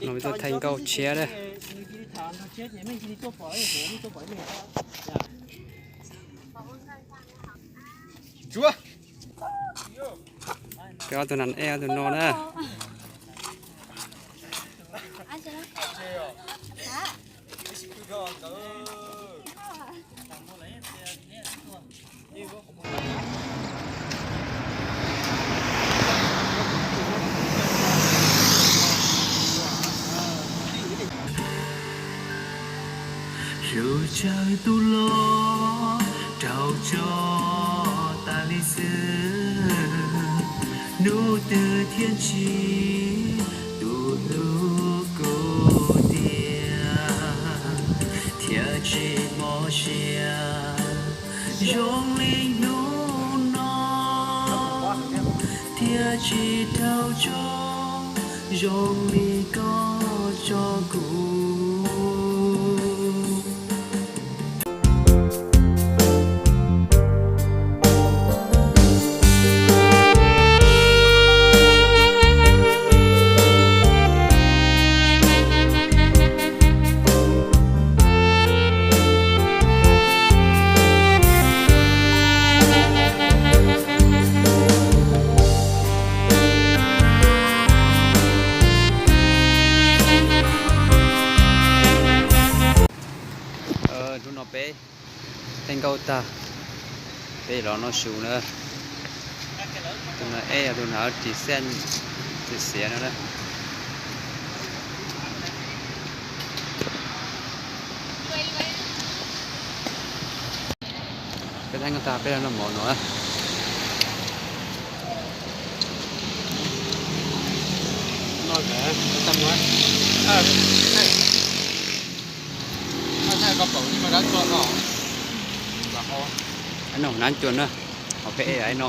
No peb tuaj thaij nkauj tshiab na. Peb ob tug nas ej ob tug no na. Zus tsawg tus los raug tso tas li xwb, hnub twg thiaj tsim tus hlub kuv tiag, thiaj tsis mob siab zoo li hnub no, thiaj tsis raug tso zoo li koj tso kuv. Hnub no peb thaij nkauj tag, peb los noj su na. Tus nas ej, tus nas ris xej, xiav xiav no na. Peb thaij nkauj tag peb los noj mov no. Noj nab cua na, hauv peb ej no.